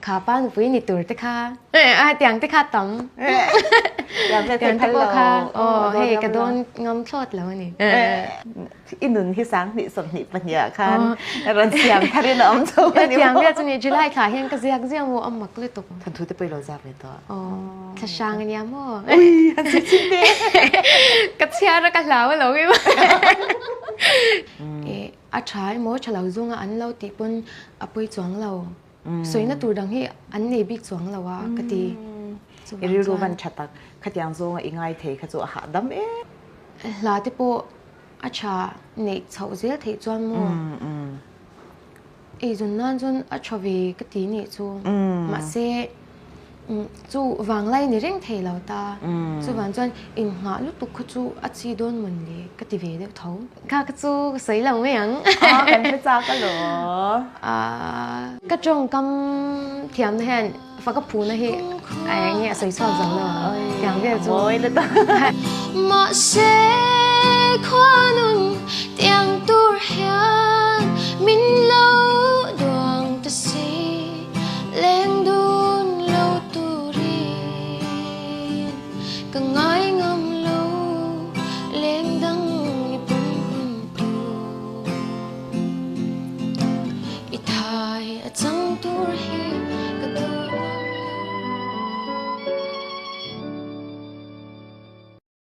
Kha pa nupui ni tur te kha a tiang te kha tam tiang te pawh kha aw hei ka dawn ngam thlawt lo a ni. I nun hi 2024 ah khan rawn siam thar in a awm chho a ni maw? Tiang vel chu ni July thla hian ka ziak ziak maw a mak lutuk. Thanthu te pawh i lo ziak ve tawh. Aw thla hrang a nia maw? Ui han sawi chin teh. Ka chhiar a ka hlau a lo em. A tha emaw tha lo zunga an lo tih pawn a pawi chuang lo. Sawina tur dang hi an nei bik chuang lo a ka ti. I rilru van tha tak khatiang zawnga i ngai thei kha chu a hahdam em. Hla te pawh a tha neih chhoh zel theih chuan maw eizawn nan chuan a tha ve ka ti nih chu. Mahse Chu vanglai ni reng thei lo ta. Chuvang chuan innghah lutuk kha chu a chi dawn mawn le ka ti ve deuh tho. Kha ka chu ka sawi lo mai ang. Aw kan hre chak alawm. Ka tawngkam thiamna hian faka phuna hi a eng nge a sawi chhuak zo lo ang. Tiang vel chu. Mawi lutuk. Mahse khuanun tiang tur hian min lo duang ta si. Leng dun lo turin ka ngai ngam lo leng dang i pum hun tur i thai a chang tur hian.